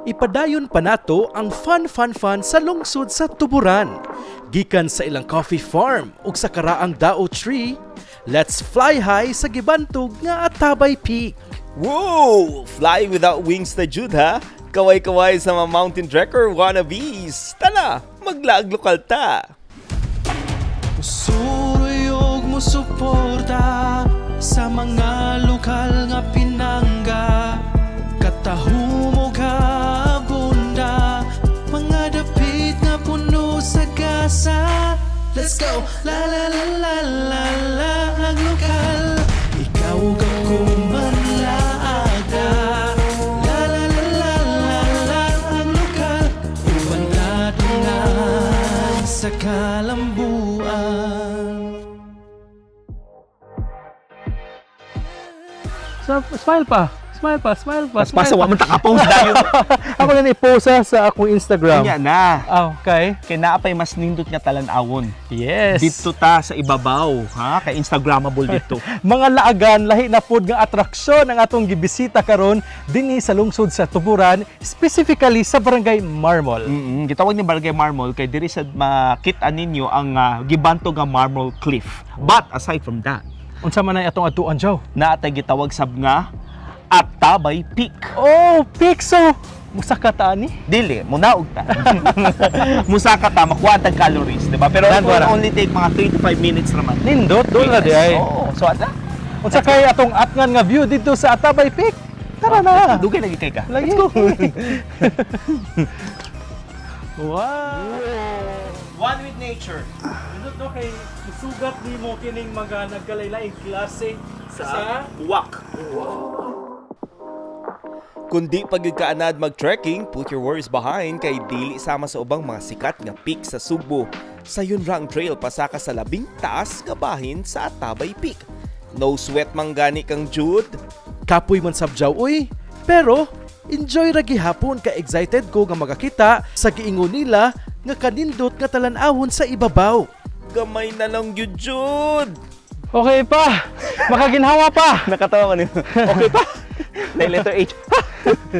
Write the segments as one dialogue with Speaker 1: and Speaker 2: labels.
Speaker 1: Ipadayon pa nato ang fun fun fun sa lungsod sa Tuburan. Gikan sa ilang coffee farm ug sa karaang Dao Tree, let's fly high sa gibantog nga Atabay Peak.
Speaker 2: Whoa! Fly without wings na jud ha? Kaway-kaway sa mga mountain trekker wannabes. Tala, maglaag lokal ta.
Speaker 3: Suruyog mo suporta sa mga lokal nga pinangga. Katahumo ka bunda, mga dapit nga puno sa gasa. Let's go! La la la la la la ang lokal. Ikaw ka kumanlaaga. La la la la la la ang lokal. Uban kadungan sa kalambuan.
Speaker 4: So, smile pa. Smile pa, smile pa.
Speaker 2: Mas wa man ta ka-post dayon.
Speaker 4: Ako na i-post sa akong Instagram.
Speaker 2: Kanya na.
Speaker 4: Ah, okay.
Speaker 2: Kay naa pay mas nindot nga talan-awon.
Speaker 4: Yes.
Speaker 2: Dito ta sa ibabaw, ha? Kay Instagramable dito.
Speaker 4: Mga laagan, lahi na pod nga atraksyon ang atong gibisita karon dinhi sa lungsod sa Tuburan, specifically sa Barangay Marmol.
Speaker 2: Gitawag ni Barangay Marmol kay diri sad makita ninyo ang gibantog nga Marmol Cliff. But aside from that,
Speaker 4: unsa man ay atong atuan, Joe?
Speaker 2: Naa tay gitawag sab nga Atabay Peak.
Speaker 4: Oh, peak. So, musaka ta ani?
Speaker 2: Dili, munaog ta. Musaka ta, makuha tag calories, di ba? Pero it will only take mga 3 to 5 minutes naman.
Speaker 4: Nindot, doon na di ay.
Speaker 2: Oo, so ata.
Speaker 4: Unsa kay atong atngan nga view dito sa Atabay Peak? Tara na.
Speaker 2: Dugay lagi kay ka.
Speaker 4: Lagi.
Speaker 2: Let's go.
Speaker 4: Wow.
Speaker 2: One with nature.
Speaker 4: Nindot no kay sugat nimo kining mga nagkalaylaing klase sa
Speaker 2: walk. Kundi pag gyud kaanad mag-trekking, put your worries behind kay dili sama sa ubang mga sikat nga peak sa Sugbo. Sayon ra ang trail pasaka sa labing taas nga bahin sa Atabay Peak. No sweat man gani kang Jude.
Speaker 1: Kapoy man sabjaw uy, pero enjoy ra gihapon ka excited ko nga makakita sa giingon nila nga kanindot nga talan-awon sa ibabaw.
Speaker 2: Gamay na lang gyud, Jude.
Speaker 4: Okay pa. Makaginhawa pa.
Speaker 2: Nakatawa man yun. Okay pa. Like letter H.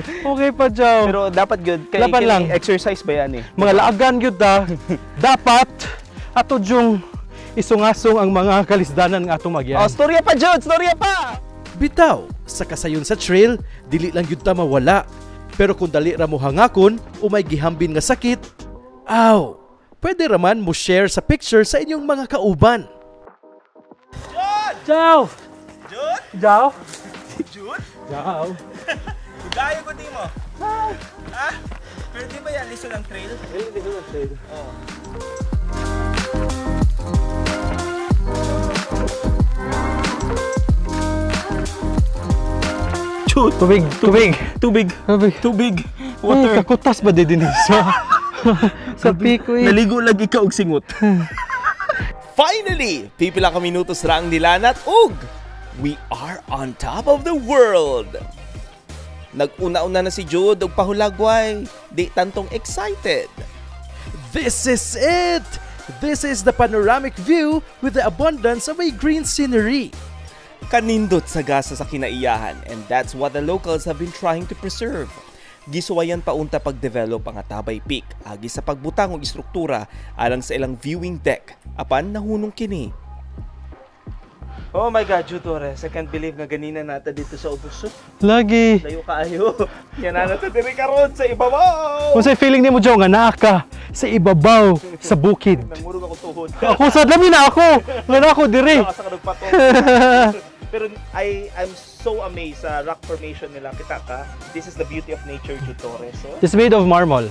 Speaker 4: Okay pa, Joe.
Speaker 2: Pero dapat good. Kay,
Speaker 4: Laban
Speaker 2: kay
Speaker 4: lang.
Speaker 2: Exercise ba yan eh?
Speaker 4: Mga laagan gyud ta. Dapat ato yung isungasong ang mga kalisdanan nga atong magyan.
Speaker 2: Oh, storya pa, Jude! Storya pa!
Speaker 1: Bitaw, sa kasayon sa trail, dili lang gyud ta mawala. Pero kung dali ra mo hangakon o may gihambin nga sakit, aw, pwede ra man mo share sa picture sa inyong mga kauban.
Speaker 2: Jude!
Speaker 4: Ciao!
Speaker 2: Jude!
Speaker 4: Ciao!
Speaker 2: Jude?
Speaker 4: Ciao!
Speaker 2: Gaya ko di mo. Ha? Pero di ba yan lisod ang trail?
Speaker 4: Lisod ang trail.
Speaker 2: Oo. Jude!
Speaker 4: Tubig! Tubig!
Speaker 2: Tubig!
Speaker 4: Tubig!
Speaker 2: Tubig!
Speaker 4: Ay,
Speaker 2: Water!
Speaker 4: kakutas ba di din sa piko eh.
Speaker 2: Naligo lagi ka og singot. Finally! Pipila ka minutos ra ang nilanat ug we are on top of the world! Nag-una-una na si Jude og pahulagway, di tantong excited.
Speaker 1: This is it! This is the panoramic view with the abundance of a green scenery.
Speaker 2: Kanindot sa gasa sa kinaiyahan, and that's what the locals have been trying to preserve. Gisuwayan paunta pagdevelop ang Atabay Peak agi sa pagbutang og istruktura alang sa ilang viewing deck apan nahunong kini. Oh my God, Jude Torres, I can't believe nga ganina nata dito sa ubos.
Speaker 4: Lagi.
Speaker 2: Layo kaayo. Yan na nata diri karon sa ibabaw.
Speaker 4: Unsay feeling nimo, Joe, nga naa ka sa ibabaw sa bukid?
Speaker 2: Nangurog ako tuhod.
Speaker 4: Ako sad lami na ako. Nga na ako diri.
Speaker 2: Sa kanugpatong. Pero I'm so amazed sa rock formation nila. Kita ka. This is the beauty of nature, Jude Torres. So,
Speaker 4: It's made of marble.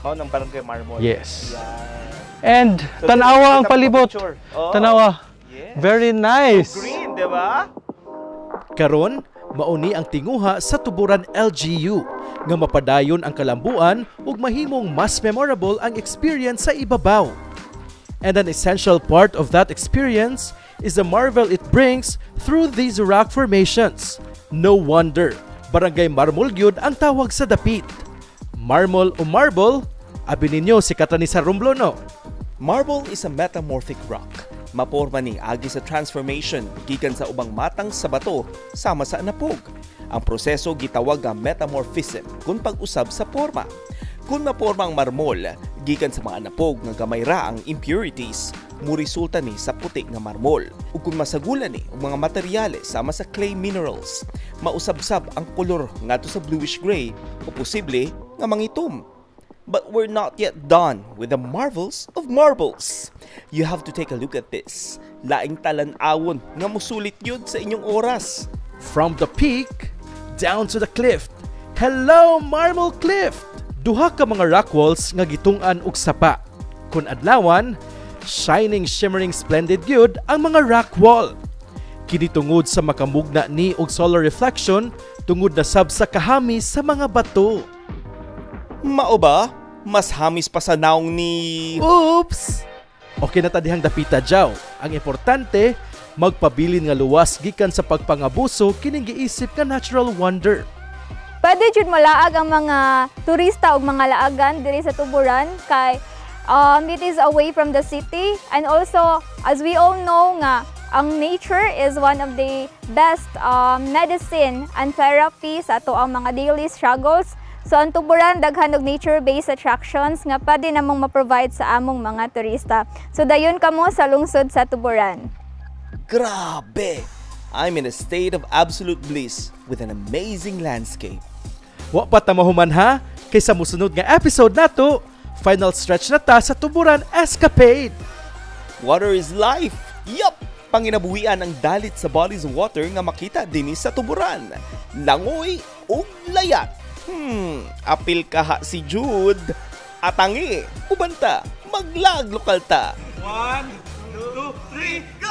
Speaker 2: mao ng Barangay Marmol.
Speaker 4: Yes.
Speaker 2: Yan.
Speaker 4: And
Speaker 2: So,
Speaker 4: tanawa ang
Speaker 2: kita mo
Speaker 4: palibot.
Speaker 2: picture. Oh.
Speaker 4: Tanawa.
Speaker 2: Yes.
Speaker 4: Very nice.
Speaker 2: So green, di ba?
Speaker 1: Karon, mauni ang tinguha sa Tuburan LGU nga mapadayon ang kalambuan ug mahimong mas memorable ang experience sa ibabaw. And an essential part of that experience is the marvel it brings through these rock formations. No wonder, Barangay Marmol gyud ang tawag sa dapit. Marmol o marble, abi ninyo sikatan ni sa Romblo, no?
Speaker 2: Marble is a metamorphic rock. Maporma ni agi sa transformation gikan sa ubang matang sa bato sama sa anapog. Ang proseso gitawag nga metamorphism kung pag-usab sa porma. Kung maporma ang marmol, gikan sa mga napog nga gamay ra ang impurities, muresulta ni sa puti nga marmol. Ug kung masagulan ni og mga materyales sama sa clay minerals, mausab-sab ang kolor ngadto sa bluish gray o posible nga mangitom. But we're not yet done with the marvels of marbles. You have to take a look at this. Laing talan-awon nga musulit yun sa inyong oras.
Speaker 1: From the peak down to the cliff. Hello, Marble Cliff! Duha ka mga rock walls nga gitung-an og sapa. Kun adlawan, shining, shimmering, splendid gyud ang mga rock wall. Kini tungod sa makamugna ni og solar reflection tungod na sab sa kahami sa mga bato.
Speaker 2: Mao ba? Mas hamis pa sa naong ni.
Speaker 1: Oops! Okay na ta dihang dapita, Jaw. Ang importante, magpabilin nga luwas gikan sa pagpangabuso kining giisip nga natural wonder.
Speaker 5: Pwede jud molaag ang mga turista ug mga laagan diri sa Tuburan kay it is away from the city, and also, as we all know nga ang nature is one of the best medicine and therapy sa ato ang mga daily struggles. So ang Tuburan, daghan og nature-based attractions nga pwede namong ma-provide sa among mga turista. So dayon kamo sa lungsod sa Tuburan.
Speaker 2: Grabe! I'm in a state of absolute bliss with an amazing landscape.
Speaker 1: Wa pa ta mahuman ha, kay sa musunod nga episode nato, final stretch na ta sa Tuburan Escapade.
Speaker 2: Water is life! Yup! Panginabuhian ang dalit sa bodies of water nga makita dinhi sa Tuburan. Langoy ug layat. Apil kaha si Jude. Atangi, uban ta, maglaag lokal ta.
Speaker 3: One, two, three, go!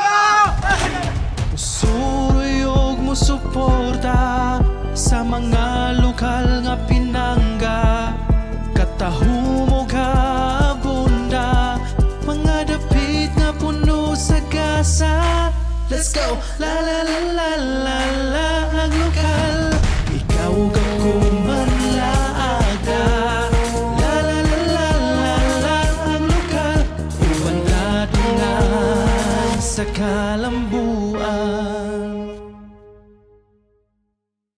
Speaker 3: Musuroy og musuporta sa mga lokal nga pinangga. Katahum og abunda, mga dapit nga puno sa gasa. Let's go! La la la la la la ang lokal. Ikaw ug ako manlaaga. La la la la la la ang lokal. Uban ta dungan sa kalambuan.